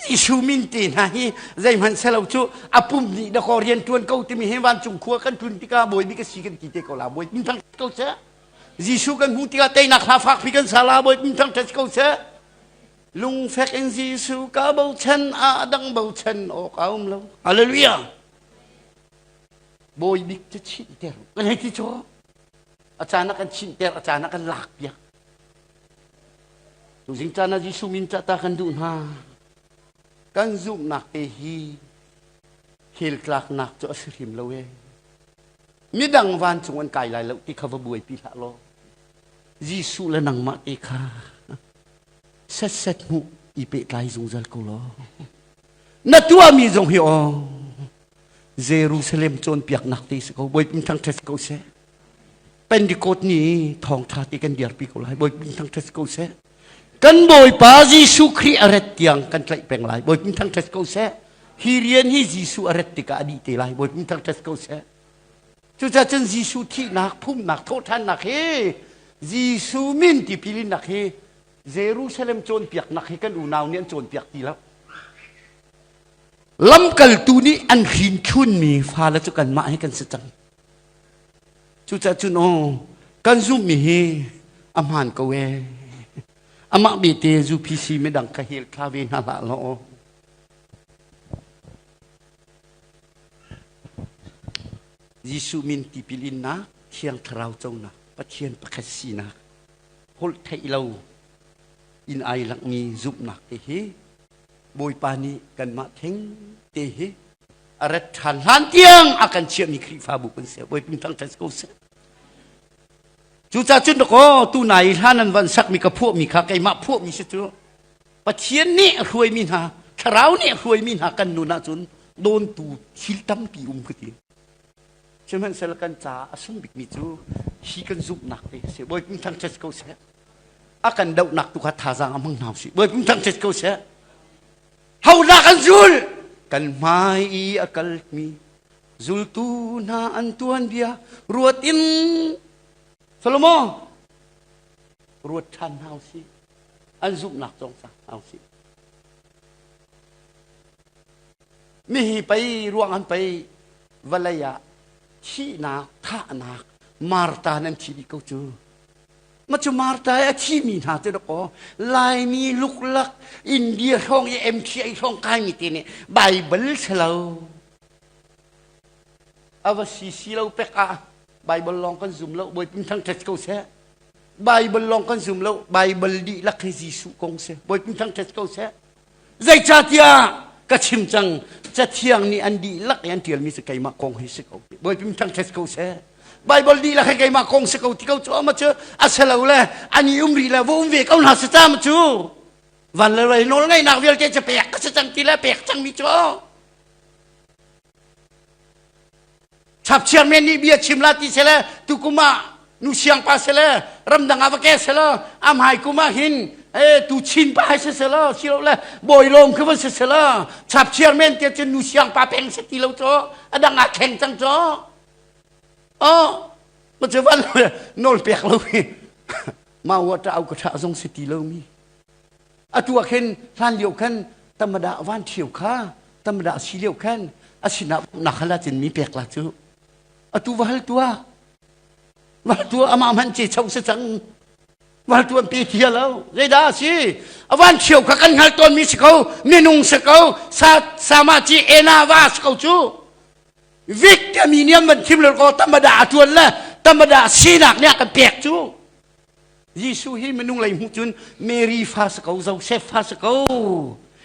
Jesuh min te hna hi zeihmanh selo cu a pum nih da ko rian tuan ko timi hi vancung khua kan tlun tikah bawi bik a si kan ti te ko la bawi thang ko seh Jesuh kan hmuh tikah teinak hla fakpi kan sa la bawi thang ṭhat ko seh lungfek in Jesuh ka bochan a dang bochan awk a um lo hallelujah Bawi bik cu chinhter kan hei ti cu a caan ah kan chinhter a caan ah kan lak piak tuzing caan ah Jesuh min ca ta kan duh hna kan zumhnak te hi hel tlaknak cu a si hrim lo e midang vancung an kai lai lo ti kha va buaipi hlah law Jesuh le nangmah te kha setset hmuh i pehtlai zungzal ko law na tuahmi zong hi aw Jerusalem cawnpiaknak te si ko Bawipa thangṭhat ko seh Pentecost ni thawngṭha te kan dirpi ko lai Bawipa thangṭhat ko seh kan Bawipa Jesuh Khrih a rat tiang kan tlaih peng lai Bawipa thangṭhat ko seh hi rian hi Jesuh a rat tikah a dih te lai Bawipa thangṭhat ko seh cucaah cun Jesuh thihnak phumnak thawhṭhannak hi Jesuh min tipilinnak hi Jerusalem cawnpiaknak hi kan unau nih an cawnpiak ti lo Lamkaltu nih an hrinchunmi fale cu kanmah hi kan si cang. Cucaah cun aw kan zumhmi hi a hmaan ko ee. Amah bete UPC midang kha hel thla ve hna hlah law. Jesuh min tipil innak, Thiang Thlarau conak, Pathian pakhat sinak, holh theih lo in ai langmi zumhnak te hi Bawipa nih kanmah theng te hi a rat ṭhan hlan tiang a kan chiahmi Khrihfabu kan si. Bawipa thangṭhat ko seh. Cucaah cun dakaw tu nai hlan an van sakmi ka phuahmi kha keimah phuahmi si cu Pathian nih a hruaimi hna thlarau nih a hruaimi hna kan nun ahcun dawntu thil tampi um ka ti. Sihmanhsehlaw kan caah a sung bikmi cu hi kan zumhnak te a si. Bawipa thangṭhat ko seh. A kan dohnak tu kha thazaang a hmang hna usih. Bawipa thangṭhat ko seh. Hodah kan zul? Kan hmai i a kalmi zultu hna an tuanbia ruat in Solomon ruat ṭhan hna usih. An zumhnak cawng cang hna usih. Mihi pei ruang an pei vawlei ah thihnak thahnak Marta nan thi dih ko cu. Ma cu Marta i a thimi hna cu dakaw Laimi luklak India hrawng i MTA hrawng kaimi te nih Bible si lo. A va si si lo pek ah Bible lawng kan zum lo Bawipa thangṭhat ko seh. Bible lawng kan zum lo Bible dihlak hi Jesuh kong si Bawipa thangṭhat ko seh. Zeicahtiah ka chim cang Cathiang nih an dihlak i an ṭialmi cu keimah kong hi si ko. Bawipa thangṭhat ko seh. Baibal dihlak hi keimah kong si ko ti ko cu ama cu a si lo le an i um rih le va um ve ko hna si ca ma cu. Van le rei nawl ngeihnak vialte cu pek ka si cang ti le pek cangmi cu. Chapchiar men nih bia chim la ti sele tukum ah nu siang pa sele ramdang ah va ke sele a hmai kum ah hin e tu chin pa hai sele silo le bawi lawm khi van sele chapchiar men te cun nu siang pa peng se ti lo cho a dang ah thleng cang cho oh ma chu van nawl pek lo hi ma wa ta au ka tha zong si ti lo mi atu ah khin hlan lio khan. Tamada van ṭhio kha tamada si lio khan a sinah nak hal ahcun mi pek la cu. Atu va hal tuah. Va hal tuah amah hmanh ce cho si cang. Va hal tuah an pe thia lo. Zeidah a si? A van ṭhio kha kan hngal tawnmi si ko. Minung si ko. Sa sama ci ena va si ko cu. Vik timi nih an van thim lo ko tamada a ṭuan le tamada sinak nih a kan pek cu. Jesuh hi minung lei hmuh cun Mary fa si ko, Joseph fa si ko,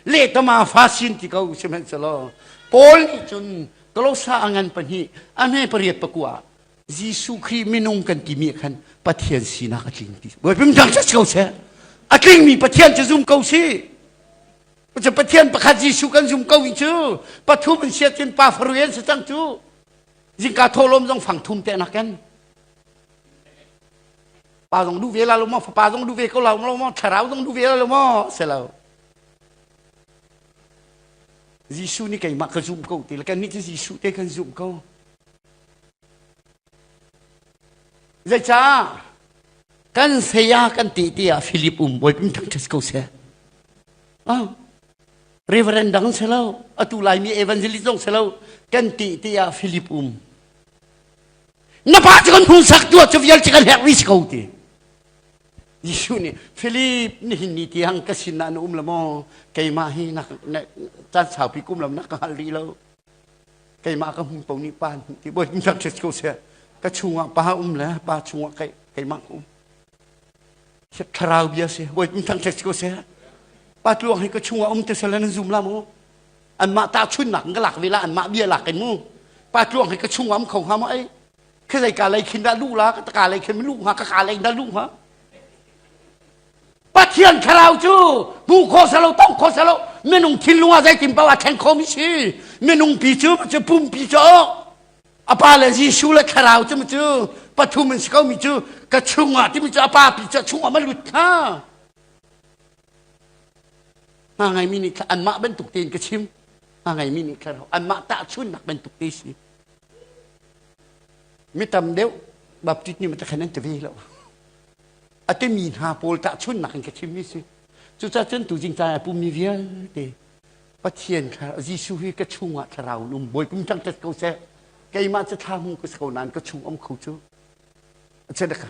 lehtama fa sin ti ko sihmanhsehlaw Paul nih cun Kolosa a ngan pahnih a hme pariat pakua Jesuh Khrih minung kan timi ah khan Pathian sinak a tling ti. Bawipa dang si ko seh. A tlingmi Pathian cu zum ko si. Cu Pathian pakhat Jesuh kan zum ko i cu pathum in siat cun pa faru an si cang cu. Zingka thawhlawm zong fang thum te nak kan. Pa zong duh ve la lo maw fapa zong duh ve ko la lo maw thlarau zong duh ve la lo maw si lo Jesuh nih keimah ka zum ko ti le kan nih cu Jesuh te kan zum ko zeicah kan saya kan ti ti ah Philip um bawi pum thang ṭhat ko seh ah Reverend dang si lo atu laimi evangelist zong si lo kan ti ti ah Philip um Na pa cu kan hmuhsak tuah cu vial cu kan herh rih si ko ti. Jesuh nih Philip nihin ni tiang ka sin ah na um la maw? Keimah hi na, na caan saupi kum lam na ka hngal rih lo. Keimah ka hmu po nih pa hmu ti bawi rak ṭhet ko seh. Ka chungah pa um le pa chungah kei, keimah ka um. Thlarau bia si bawi thang ṭhet ko seh. Pa tluang hi ka chungah um te sel nan zum la mu. Anmah tahchunnak in ka lak ve la anmah bia lak in mu pa tluang hi ka chung am kho hnga maw ei khi zei ka lei khin dah luh la ka ka lei khin luh hnga ka ka lei dah luh hnga Pathian thlarau cu hmu kho selo tong kho selo minung thinlung ah zeitin paoh a thleng kho mi si minung pi cu cu pumpi cu a pa le Jesuh le thlarau cu cu pathum in si ko mi cu ka chungah timi cu a pa pi cu chungah ma lut hnga Hna ngaimi nih anmah bantuk tein ka chim. Hna ngaimi nih thlarau anmah tahchunnak bantuk te si. Mi tam deuh Baptist nih matakhan an ti ve lo. A timi hna pawl tahchunnak in ka chimmi si. Cucaah cun tuzing caan a pummi vialte Pathian thlarau Jesuh hi ka chungah thlarau in um Bawipa thangṭhat ko seh. Keimah cu thla hmu ka si ko nain ka chung um kho cu. A ka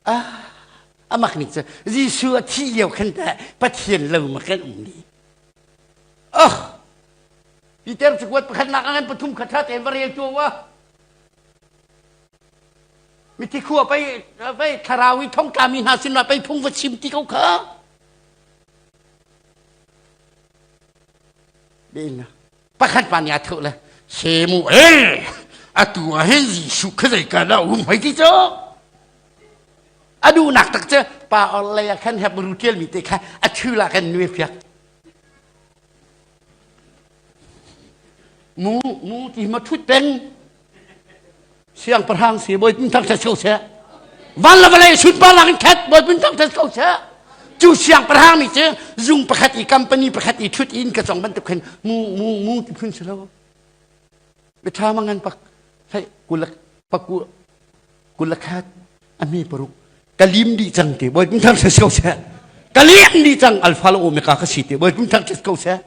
Ah, a mak ning cu Jesuh a thih lio khan teh Pathian lo ma kan um ni. Oh, Peter cakuat pakhatnak ah pathum kha ṭha tein va rel tuah wa. Mithi khua pei pei thlarau i thongtlami hna sinah pei phung va chim ti ko kha. Ding pakhat pa nih a thuh le Samuel atu ah hin Jesuh kha zei ka dah um hoi ti cu a duhnak tak cu pa or lei ah khan Hebrew ṭialmi te kha a thu la kan nui fiak mu mu ti ma ṭhut peng Siangpahrang si Bawi thangṭhat ko seh. Van le vawlei sunparnak in khat Bawi thangṭhat ko seh. Cu siangpahrang nih cu zung pakhat i company pakhat i ṭhut in ka cong bantuk khin mu mu mu ti phun si lo. Biaṭha mangan pak hei kulak paku kulakhat a mi paruk ka lim dih cang ti Bawi thangṭhat ko seh. Ka lim dih cang alpha le omega ka si ti Bawi thangṭhat ko seh.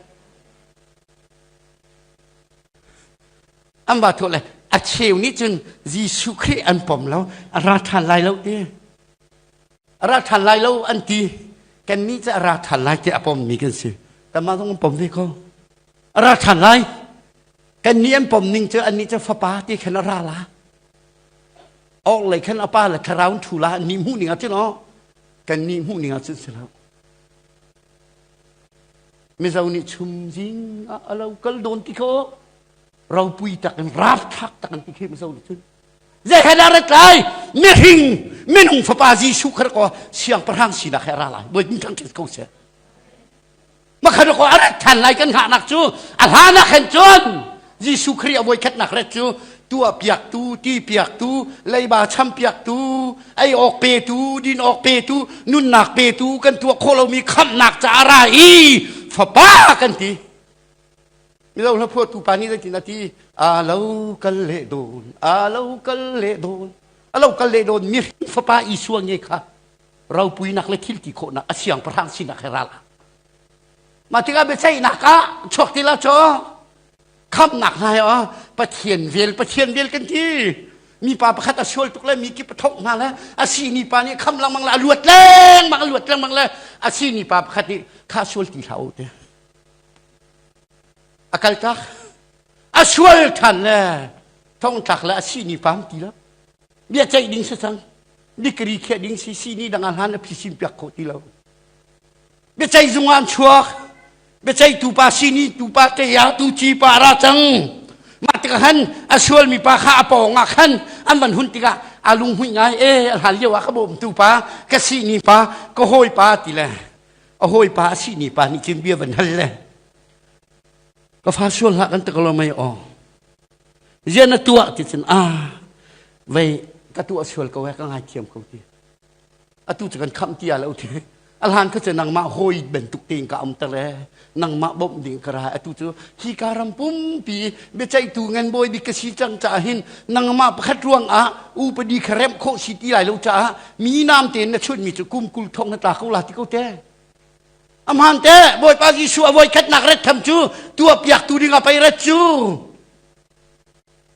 An va thawh le a cheu nih cun Jesuh Khrih an pom lo, a ra ṭhan lai lo ti. A ra ṭhan lai lo an ti. Kannih cu a ra ṭhan lai ti a pommi kan si. Kanmah zong an pom ve ko. A ra ṭhan lai. Kannih an pom ning cu annih cu fapa ti khan a ra la. Awk lei khan a pa le thlarau in ṭhu la annih hmuh ning ah cun aw kannih hmuh ning ah cun si lo. Mizo nih chum zing ah a lo kal dawn ti kho ropui tak in rapthlak tak an ti khi Mizo nih cun zei he dah rat lai mihring minung fapa Jesuh kha ko siangpahrang sinak he ra lai bawi thang ṭhet ko seh makhan ko a rat ṭhan lai kan hngahnak cu a hlan ah khan cun Jesuh Khrih a voikhatnak rat cu tuahpiaktu, tipiaktu, leiba champiaktu, ei awk petu, din awk petu, nunnak petu kan tuah khawh lomi khamhnak caah ra i fapa kan ti. Mizo hla phuahtu pa nih zeitin a ti? A lo kal le dawn, a lo kal le dawn, a lo kal le dawn mi fapa Isua nge kha ropuinak le thil ti khawhnak a siangpahrang sinak he ral. Mah tikah biaceihnak ah chuak ti la caw khamnak hna he aw Pathian vel Pathian vel kan ti. Mipa pakhat a sual tuk le mi kip a thongh hna le a sini pa nih kham lengmang le a luat lengmang a luat lengmang le a sini pa pakhat nih kha sual ti hlah u ti. A kal tak. A sual ṭhan le thongtlak le a sini pa ti lo. Bia ceih ding si cang. Dikri khiah ding si sini dang ah hlan a phisin piak khawh ti lo. Biaceih zung ah an chuak. Biaceihtu pa sini tu pa te ah tu ci pa ra cang. Mah tikah khan a sualmi pa kha a pawng ah khan an van hun tikah a lunghmuih ngai e a hlan lio ah ka bawmtu pa ka sihni pa ka hawi pa ti le a hawi pa a sihni pa nih cun bia van hal le ka fa sual hlah kan tak lo mei aw zian na tuah ti cun a vei ka tuah sual ko he ka ngaithiam ko ti Atu cu kan khamh ti lo ti. A hlan kha cu nangmah hawi bantuk tein ka um ter le nangmah bawmh ding ka ra. Atu cu hi ka ram pumpi biaceihtu ngan bawi bik ka si cang caah hin nangmah pakhat ruang ah upadi kha remh khawh si ti lai lo caah mi nam tein na chunmi cu kum 20 thong na tla ko la ti ko te. Amhan te Bawipa Jesuh a voi khatnak ret tham cu tuah piak tu ding a pei ret cu.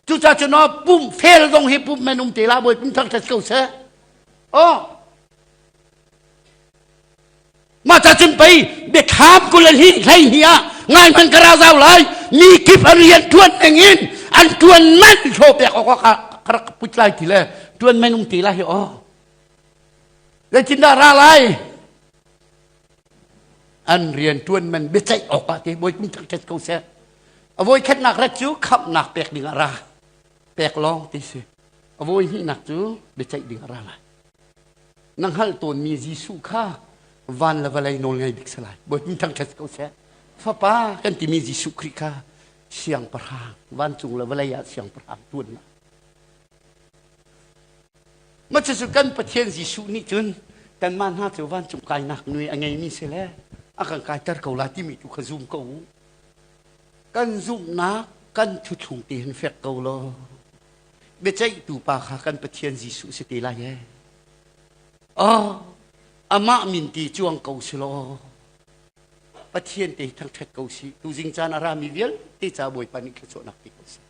Cucaah cun pum fel zong hi pum men um te la bawi pum thangṭhat ko seh. Oh. Mah ca cun pei biathlam kul an hi hlei hi ah ngai hman ka ra zau lai mi kip an rian ṭuan ning in an ṭuan man hlaw pek awk ah ka rak put lai ti le ṭuan men um te lai hi aw. Zeitindah ra lai? An rian ṭuan man biaceih awkah te bawi kum thangṭhat ko seh. A voi khatnak rat cu khamhnak pek ding ah ra. Pek lawng ti si. A voi hnihnak cu biaceih ding ah ra lai. Na hngalh tawnmi Jesuh kha van le vawlei nawl ngei bik si lai. Bawi kum thangṭhat ko seh. Fapa kan timi Jesuh Khrih kha siangpahrang vancung le vawlei ah siangpahrang ṭuannak. Mah cucu kan Pathian Jesuh nih cun kanmah hna cu vancung kainak nui a ngeimi si le a kan kaiter ko lai timi tu kha zum ko u. Kan zumhnak kan thuthlung te hin fek ko law biaceihtu pa kha kan Pathian Jesuh si te lai ee. Oh, amah min ti cuang ko si law Pathian te thangṭhat ko si. Tuzing caan a rami vialte ca Bawipa nih thluachuahnak pe ko seh.